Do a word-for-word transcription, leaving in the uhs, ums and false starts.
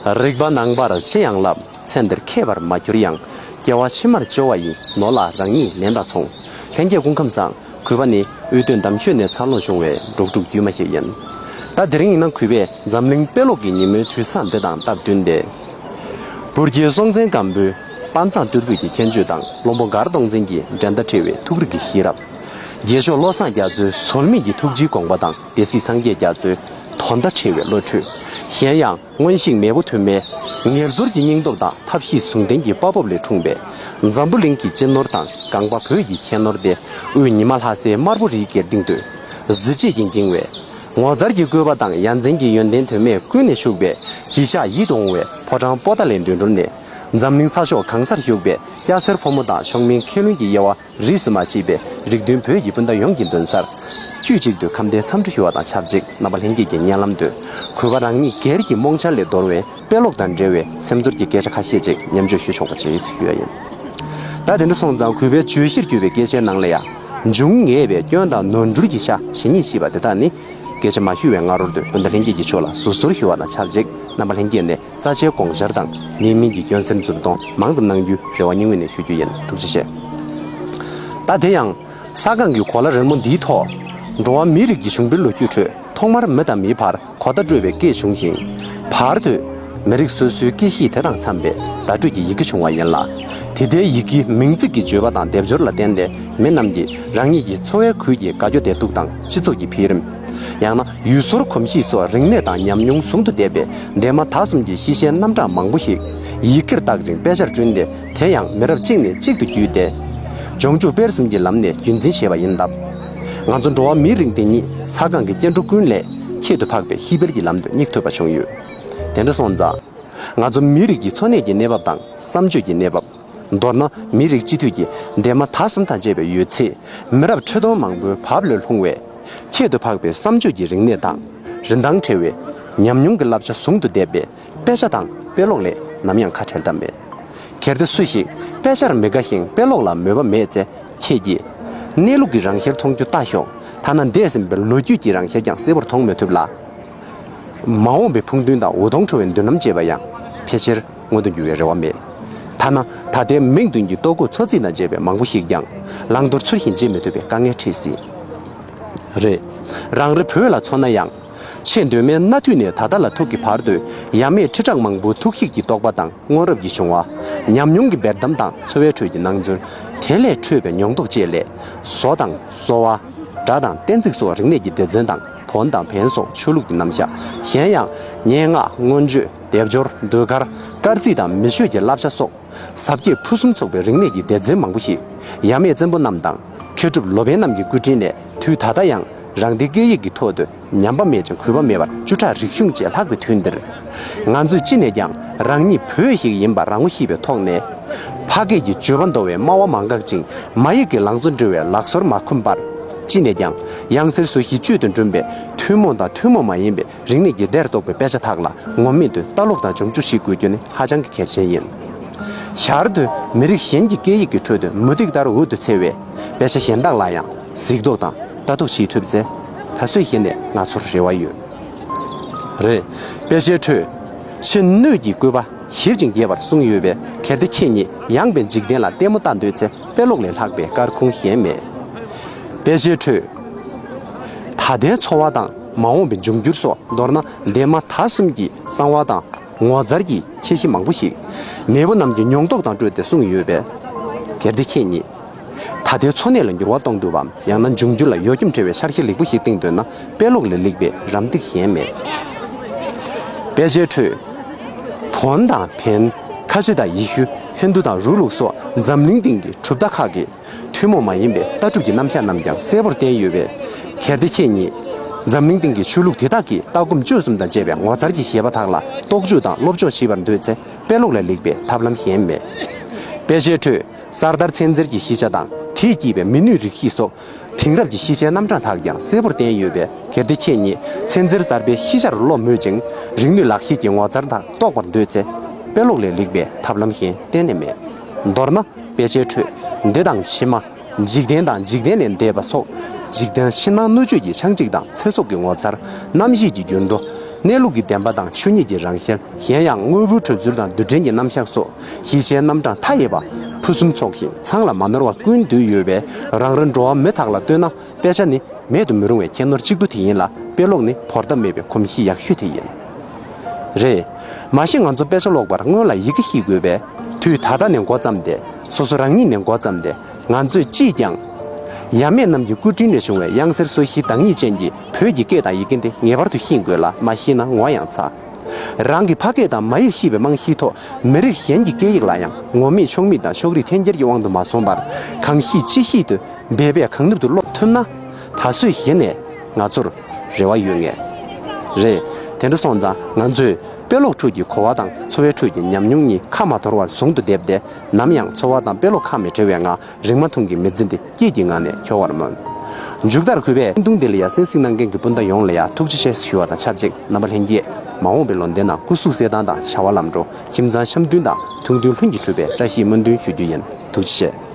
རིག་པ་ནང་པར་ཕྱེ་ཡང་བསླབ། ཚེ་འདིར་མཁས་པར་མ་གྱུར་ཡང་། སྐྱེ་བ་ཕྱི་མར་བཅོལ་བ་ཡི། ནོར་ལ་རང་ཉིད་ལེན་དང་མཚུངས། ལྷན་རྒྱས་སྐུ་ཁམས་བཟང་། གུས་པ་ནི་དབུས་སྟོད་འདམ་ཤོད་ནས་འཚར་ལོངས་བྱུང་བའི་འབྲོག་ཕྲུག་དཀྱུས་མ་ཞིག་ཡིན། ད་དེ་རིང་ཡིན་ན་གུས་པས་འཛམ་གླིང་དཔེ་ཀློག་གི་ཉིན་མོའི་དུས་བཟང་འདི་དང་སྟབས་བསྟུན་ཏེ། སྤུར་རྒྱལ་སྲོང་བཙན་སྒམ་པོའི་དཔའ་མཛངས་རྟུལ་ཕོད་ཀྱི་ཁྱད་ཆོས་དང་བློན་པོ་མགར་སྟོང་བཙན་གྱི་འགྲན་ཟླ་བྲལ་བའི་ཐུགས་རིག་གི་ཤེས་རབ། རྗེ་ཤོག་བློ་བཟང་རྒྱ་མཚོའི་ཟོལ་མེད་ཀྱི་ཐུགས་རྗེའི་དགོངས་པ་དང་སྡེ་སྲིད་སངས་རྒྱས་རྒྱ་མཚོའི་དོན་དང་བྲལ་བའི་བློ་གྲོས། གཞན་ཡང་། མངོན་ཤེས་མེས་པོ་དུ་མའི་ངལ་འཚོར་གྱི་སྙིང་སྟོབས་དང་ཐབས་ཤེས་ཟུང་ལྡན་གྱི་དཔའ་སྤོབས་ལས་འཁྲུངས་པའི་འཛམ་བུ་གླིང་གི་སྤྱི་ནོར་དང་གངས་པ་བོད་ཀྱི་ཁྱད་ནོར་ཏེ། དབུས་ཉི་མ་ལྷ་སའི་དམར་པོ་རིའི་སྐེད་སྟེང་དུ་གཟི་བརྗིད་ཀྱིས་འགྱིང་བའི། ངོ་མཚར་གྱི་བཀོད་པ་དང་ཡ་མཚན་གྱི་ཡོན་ཏན་དུ་མས་ཀུན་ནས་ཕྱུག་པའི་ཇི་ཤཱཀ་ཡིད་དུ་འོང་བའི་ཕོ་བྲང་པོ་ཏཱ་ལའི་མདུན་སྒྲོལ་ནས། འཛམ་གླིང་ས་ཕྱོགས་གང་སར་བཞུགས་པའི་སྐྱ་སེར་ཕོ་མོ་དང་ཤོག་མིན་མཁས་བླུན་གྱི་དབྱེ་བ། རིས་སུ་མ་ཆད་པའི་རིགས་མཐུན་བོད་ཀྱི་སྤུན་ཟླ་ཡོངས་ཀྱི་མདུན་སར། དཀྱུས་གཅིག་ཏུ་ཁམས་བདེའི་འཚམས་འདྲི་ཞུ་བ་དང་ཆབས་ཅིག་རྣམ་པ་ལྷན་རྒྱས་ཀྱི་སྙན་ལམ་དུ། གུས་པ་རང་ཉིད་སྒེར་གྱི་རྨོངས་འཆར་ལས་དོར་བའི་དཔེ་ཀློག་དང་འབྲེལ་བའི་སེམས་ཚོར་གྱི་སྐད་ཆ་ཁ་ཤས་ཅིག་མཉམ་སྤྱོད་ཞུ་ཆོག་པ་ཅིག་ཞུ་ཡ་ཡིན། ད་དེ་འདྲ་སོང་ཙང་གུས་པའི་བརྗོད་གཞིར་གྱུར་པའི་སྐད་ཆའི་ནང་ལ་ཡང་། འབྱུང་ངེས་པའི་སྐྱོན་དང་ནོར་འཁྲུལ་གྱི་ཤ་ཇི་སྙེད་ཤེས་པ་དེ་དག་ནི། སྐད་ཆ་མ་ཞུ་བའི་སྔ་རོལ་དུ་སྤུན་ཟླ་ལྷན་རྒྱས་ཀྱི་ཕྱོགས་ལ་ཟུར་ཟུར་ཞུ་བ་དང་ཆབས་ཅིག་རྣམ་པ་ལྷན་རྒྱས་ནས། རྩ་ཆེའི་དགོངས་འཆར་དང་མིན་མིན་གྱི་སྐྱོན་སེལ་མཛུབ་སྟོན་མང་ཙམ་གནང་རྒྱུའི་རེ་བ་སྙིང་དབུས་ནས་ཞུ་རྒྱུ་ཡིན། ཐུགས་རྗེ་ཆེ། ད་དེ་ཡང་ས་སྒང་གི་གོ་ལ་རིལ་མོ་འདིའི་ཐོག་འགྲོ་བ་མིའི་རིགས་ཀྱི་བྱུང་འཕེལ་ལོ་རྒྱུས་ཁྲོད་ཐོག་མར་མི་དང་མིའི་བར་གོ་བརྡ་སྤྲོད་པའི་སྐད་བྱུང་ཞིང་། བར་དུ་མི་རིགས་སོ་སོའི་སྐད་གཤིས་དེ་དང་འཚམ་པའི་བརྡ་སྤྲོད་ཀྱི་ཡི་གེ་བྱུང་བ་ཡིན་ལ། དེ་ལྟའི་ཡི་གེའི་མིང་ཚིག་གི་བརྗོད་པ་དང་སྡེབ་སྦྱོར་ལ་བརྟེན་ཏེ་མི་རྣམས་ཀྱིས་རང་ཉིད་ཀྱི་འཚོ་བའི་ཁུལ་གྱི་དགའ་སྐྱོ་བདེ་སྡུག་དང་སྤྱི་ཚོགས་ཀྱི་འཕེལ་རིམ། ཡང་ན། ཡུལ་སྲོལ་གོམས་གཤིས་སོགས་རིག་གནས་དང་ཉམས་མྱོང་ཟུང་དུ་ལྡན་པའི་འདས་མ་ད་གསུམ་གྱི་ཤེས་བྱའི་རྣམ་གྲངས་མང་པོ་ཞིག་ཡི་གེར་བཏགས་ཤིང་དཔེ་ཆར་བསྐྲུན་ཏེ། དེ་ཡང་མི་རབས་གཅིག་ནས་གཅིག་ཏུ་བརྒྱུད་དེ། སྦྱོང་ཆོས་སྤེལ་གསུམ་གྱི་ལམ་ནས་རྒྱུན་འཛིན་བྱས་པ་ཡིན་སྟབས། ང་ཚོ་འགྲོ་བ་མིའི་རིགས་འདི་ཉིད་ས་སྒང་གི་སྐྱེ་འགྲོ་ཀུན་ལས་ཁྱད་དུ་འཕགས་པའི་ཤེས་དཔལ་གྱི་ལམ་དུ་སྙེག་ཐུབ་པ་བྱུང་ཡོད། དེ་འདྲ་སོང་ཙང་། ང་ཚོ་མིའི་རིགས་ཀྱི་འཚོ་གནས་ཀྱི་གནས་བབ་དང་བསམ་སྤྱོད་ཀྱི་གནས་བབ། མདོར་ན་མིའི་རིགས་སྤྱི་འཐུས་ཀྱི་འདས་མ་ད་གསུམ་དང་བཅས་པའི་ཡོད་ཚད་མི་རབས་ཁྲི་སྟོང་མང་པོའི་བབ་ལས་ལྷུང་བའི་ཁྱད་དུ་འཕགས་པའི་བསམ་སྤྱོད་ཀྱི་རིག་གནས་དང་རིན་ཐང་བྲལ་བའི་ཉམས་མྱོང་གི་བསླབ་བྱ་ཟུང་དུ་འདེབས་པའི་དཔེ་ཆ་དང་དཔེ་ཀློག་ལས་ནམ་ཡང་ཁ་བྲལ་ཐབས་མེད། གལ་ཏེ་སུ་ཞིག་དཔེ་ཆར་མི་དགའ་ཞིང་དཔེ་ཀློག་ལ་མོས་པ་མེད་ཚེ་ཁྱེད་ཀྱིས་གནས་ལུགས་ཀྱི་རང་ཤེར་མཐོང་རྒྱུ་ལྟ་ཞོག་ཐ་ན་འདས་ཟིན་པའི་ལོ་རྒྱུས་ཀྱི་རང་ཤེར་ཀྱང་གསལ་པོར་མཐོང་མི་ཐུབ་ལ། མ་འོངས་པའི་ཕུགས་འདུན་དང་འུ་གདོང་འཕྲོ་བའི་མདུན་ལམ་ཅེས་པ་ཡང་ཕལ་ཆེར་མངོན་དུ་འགྱུར་བའི་རེ་བ་མེད། ཐ་ན་ད་ལྟའི་མིག་མདུན་གྱི་ལྟོ་གོས་འཚོ་རྩིས་དང་བཅས་པའི་མང་པོ་ཞིག་ཀྱང་བླང་དོར་ཚུལ་བཞིན་བྱེད་མི་ཐུབ་པའི་དཀའ་ངལ་འཕྲད་སྲིད། རེད། རང་རེ་བོད་ལ་མཚོན་ན་ཡང་། ཆེས་གདོད་མའི་གནའ་དུས་ནས་ད་ལྟ་ལ་ཐུག་གི་བར་དུ་ཡབ་མེས་ཁྲི་ཕྲག་མང་པོའི་ཐུགས་བསྐྱེད་ཀྱི་རྟོགས་པ་དང་སྔོན་རབས་ཀྱི་བྱུང་བ། ཉམས་མྱོང་གི་འབེལ་གཏམ་དང་འཚོ་བའི་ཁྲོད་ཀྱི་སྣང་ཚུལ། དེ་ལས་འཕྲོས་པའི་མྱོང་རྟོག་བཅས་ལས། བཟོ་དང་གསོ་བ། སྒྲ་དང་གཏན་ཚིགས་སོགས་རིག་གནས་ཀྱི་སྡེ་ཚན་དང་བོན་དང་བན་སོགས་ཆོས་ལུགས་ཀྱི་རྣམ་གཞག་གཞན་ཡང་། སྙན་ངག་མངོན་བརྗོད། སྡེབ་སྦྱོར། ཟློས་གར། སྐར་རྩིས་དང་མི་ཆོས་ཀྱི་བསླབ་བྱ་སོགས། ཟབ་རྒྱས་ཕུན་སུམ་ཚོགས་པའི་རིག་གནས་ཀྱི་སྡེ་ཚན་མང་པོ་ཞིག་ཡབ་མེས་བཙན་པོ་རྣམས་དང་མཁས་གྲུབ་ལོ་པཎ་རྣམས་ཀྱི་སྐུ་དྲིན་ལས་དུས་ད་ལྟ་ཡང་རང་སྡེའི་སྐད་ཡིག་གི་ཐོག་ཏུ་ཉམས་པ་མེད་ཅིང་གུས་པ་མེད་པར་བཅུ་ཕྲག་རིག་གཞུང་བཅས་ལྷག་པའི་དུས་འདིར། ང་ཚོས་ཅི་ནས་ཀྱང་རང་ཉིད་བོད་ཞིག་ཡིན་པ་རང་ངོ་ཤེས་པའི་ཐོག་ནས། ཕ་སྐད་ཀྱི་བརྗོད་པ་འདོར་བའི་སྨྲ་བ་མ་འགག་ཅིང་མ་ཡིག་གི་ལང་ཚོ་འགྲོལ་བའི་ལག་སོར་མ་འཁུམས་པར། ཅི་ནས་ཀྱང་ཡང་སེལ་སོ་བཞིའི་བཅུད་དུ་འགྲིམས་པའི་ཐུན་མོང་དང་ཐུན་མོང་མ་ཡིན་པའི་རིག་གནས་ཀྱི་སྡེར་གཏོགས་པའི་དཔེ་ཆ་དག་ལ་ངོམས་མེད་དུ་ལྟ་ཀློག་དང་སྦྱོང་བརྒྱུད་བྱེད་དགོས་རྒྱུ་ནི་ཧ་ཅང་གི་གལ་ཆེན་ཡིན། ཞར་དུ་མི་རིགས་གཞན་གྱི་སྐད་ཡིག་གི་ཁྲོད་དུ་མུ་ཏིག་ལྟར་འོད་དུ་འཚེར་བའི་དཔེ་ཆ་གཞན་དག་ལ་ཡང་གཟིགས་རྟོག་དང་ལྟ་རྟོག་བྱེད་ཐུབ་ཚེ། ད་གཟོད་གཞི་ནས་ང་ཚོར་རེ་བ་ཡོད། རེད། དཔེ་ཆའི་ཁྲོད་ཕྱི་སྣོད་ཀྱི་བཀོད་པ་ཞིབ་ཅིང་རྒྱས་པར་གསུངས་ཡོད་པས། གལ་ཏེ་ཁྱེད་ཉིད་ཡངས་པའི་འཇིག་རྟེན་ལ་ལྟད་མོ་ལྟ་འདོད་ཚེ་དཔེ་ཀློག་ལས་ལྷག་པའི་སྐར་ཁུང་གཞན་མེད། དཔེ་ཆའི་ཁྲོད། ད་ལྟའི་འཚོ་བ་དང་མ་འོངས་པའི་འབྱུང་འགྱུར་སོགས། མདོར་ན་འདས་མ་ད་གསུམ་གྱི་གསང་བ་དང་ངོ་མཚར་གྱི་ཁྱད་གཞི་མང་པོ་ཞིག་མེས་པོ་རྣམས་ཀྱི་མྱོང་རྟོག་དང་སྤྲོས་ཏེ་གསུངས་ཡོད་པས། གལ་ཏེ་ཁྱེད་ཉིད་ད་ལྟའི་འཚོ་གནས་ལ་འགྱུར་བ་གཏོང་ཐུབ་བམ། ཡང་ན་འབྱུང་འགྱུར་ལ་ཡོ་འཁྱོམ་བྲལ་བའི་འཆར་གཞི་ལེགས་པོ་ཞིག་བཏིང་འདོད་ན་དཔེ་ཀློག་ལས་ལེགས་པའི་རམ་འདེགས་གཞན་མེད། དཔེ་ཆའི་ཁྲོད། བོན་དང་བན། ཁ་ཆེ་དང་ཡེ་ཤུ། ཧིན་རྡུ་དང་རུའུ་ལུགས་སོགས་འཛམ་གླིང་སྟེང་གི་གྲུབ་མཐའ་ཁག་གི་ཐུན་མོང་མ་ཡིན་པའི་ལྟ་གྲུབ་ཀྱི་རྣམ་གཞག་རྣམས་ཀྱང་གསལ་པོར་བསྟན་ཡོད་པས། གལ་ཏེ་ཁྱེད་ཉིད་འཛམ་གླིང་སྟེང་གི་ཆོས་ལུགས་དེ་དག་གི་ལྟ་སྒོམ་སྤྱོད་གསུམ་དང་བཅས་པའི་ངོ་མཚར་གྱི་བཞེད་པ་དག་ལ་རྟོག་དཔྱོད་དང་སློབ་སྦྱོང་བྱེད་པར་འདོད་ཚེ་དཔེ་ཀློག་ལས་ལེགས་པའི་ཐབས་ལམ་གཞན་མེད། དཔེ་ཆའི་ཁྲོད། གསར་དར་ཚན་རྩལ་གྱི་ཤེས་བྱ་དང་དེས་བསྐྱེད་པའི་མི་ནུས་རིག་ཤེས་སོགས་དེང་རབས་ཀྱི་ཤེས་བྱའི་རྣམ་གྲངས་དག་ཀྱང་གསལ་པོར་བསྟན་ཡོད་པས། གལ་ཏེ་ཁྱེད་ཉིད་ཚན་རྩལ་གསར་པའི་ཤེས་བྱར་བློ་མོས་ཅིང་རིག་ནུས་ལག་ཤེས་ཀྱི་ངོ་མཚར་དག་རྟོགས་པར་འདོད་ཚེ། དཔེ་ཀློག་ལས་ལེགས་པའི་ཐབས་ལམ་གཞན་གཏན་ནས་མེད། མདོར་ན། དཔེ་ཆའི་ཁྲོད། འདི་དང་ཕྱི་མ། འཇིག་རྟེན་དང་འཇིག་རྟེན་ལས་འདས་པ་སོགས། འཇིག་རྟེན་ཕྱི་ནང་སྣོད་བཅུད་ཀྱི་ཆགས་འཇིག་དང་ཚེ་སྲོག་གི་ངོ་མཚར། རྣམ་ཤེས་ཀྱི་འགྱུར་འགྲོ། གནས་ལུགས་ཀྱི་བདེན་པ་དང་ཆོས་ཉིད་ཀྱི་རང་ཞལ། གཞན་ཡང་དངོས་པོའི་གྲོལ་ཚུལ་དང་རྡུལ་ཕྲན་གྱི་རྣམ་གཞག་སོགས་ཞི་བྱེད་རྣམ་གྲངས་མཐའ་ཡས་པ་ཕུན་སུམ་ཚོགས་ཤིང་ཚང་ལ་མ་ནོར་བ་ཀུན་འདུས་ཡོད་པས། རང་རེ་འགྲོ་བ་མི་དག་ལ་ལྟོས་ན། དཔེ་ཆ་ནི་མེད་དུ་མི་རུང་བའི་ཁྱད་ནོར་གཅིག་པུ་དེ་ཡིན་ལ། དཔེ་ཀློག་ནི་བོར་ཐབས་མེད་པའི་གོམས་གཤིས་ཡག་ཤོས་དེ་ཡིན། རེད། མ་གཞི་ང་ཚོ་དཔེ་ཆ་ཀློག་པར་སྔོན་ལ་ཡི་གེ་ཤེས་དགོས་པས། དུས་ད་ལྟ་ནས་འགོ་བརྩམས་ཏེ། སོ་སོ་རང་ཉིད་ནས་འགོ་བརྩམས་ཏེ། ང་ཚོས་ཅིས་ཀྱང་། ཡབ་མེས་རྣམས་ཀྱི་སྐུ་དྲིན་ལས་བྱུང་བའི་དབྱངས་གསལ་སོ་བཞིའི་བདག་ཉིད་ཅན་གྱི་བོད་ཀྱི་སྐད་དང་ཡི་གེ་འདི་ངེས་པར་དུ་ཤེས་དགོས་ལ། མ་ཤེས་ན་ངོ་ཡང་ཚ། རང་གི་ཕ་སྐད་དང་མ་ཡིག་ཤེས་པའི་རྨང་གཞིའི་ཐོག་མི་རིགས་གཞན་གྱི་སྐད་ཡིག་ལ་ཡང་ངོ་མས་ཕྱོགས་མེད་དང་ཕྱོགས་རིས་འཐེན་འཁྱེར་གྱི་དབང་དུ་མ་སོང་བར། གང་ཤེས་ཅི་ཤེས་དུ་འབད་པས་གང་ཐུབ་ཏུ་ཀློག་ཐུབ་ན། ད་གཟོད་གཞི་ནས་ང་ཚོར་རེ་བ་ཡོད་ངེས། རེད། དེ་འདྲ་སོང་ཙང་ང་ཚོས་དཔེ་ཀློག་ཁྲོད་ཀྱི་གོ་བ་དང་འཚོ་བའི་ཁྲོད་ཀྱི་ཉམས་མྱོང་གཉིས་ཁ་མ་དོར་བར་ཟུང་དུ་སྡེབས་ཏེ། ནམ་ཡང་འཚོ་བ་དང་དཔེ་ཀློག་ཁ་མི་བྲལ་བའི་ངང་། རིག་མ་ཐུང་གི་མི་ཚེ་འདི་སྐྱིད་ཀྱི་ངང་ནས་འཁྱོལ་བར་སྨོན། མཇུག་མཐར་གུས་པས་ཐུང་འདི་ལ་ཡ་གསན་གཟིགས་གནང་མཁན་གྱི་སྤུན་ཟླ་ཡོངས་ལ་ཡ་ཐུགས་རྗེ་ཆེ་ཞུ་བ་དང་ཆབས་ཅིག་རྣམ་པ་ལྷན་རྒྱས་མ་འོངས་པའི་ལོ་ཟླའི་ནང་སྐུ་གཟུགས་གསལ་ཐང་དང་བྱ་བ་ལམ་འགྲོ། ཁྱིམ་ཚང་འཆམ་མཐུན་དང་ཐུགས་མཐུན་ལྷུན་གྱིས་གྲུབ་པའི་བཀྲ་ཤིས་སྨོན་འདུན་ཞུ་རྒྱུ་ཡིན། ཐུགས་རྗེ་ཆེ།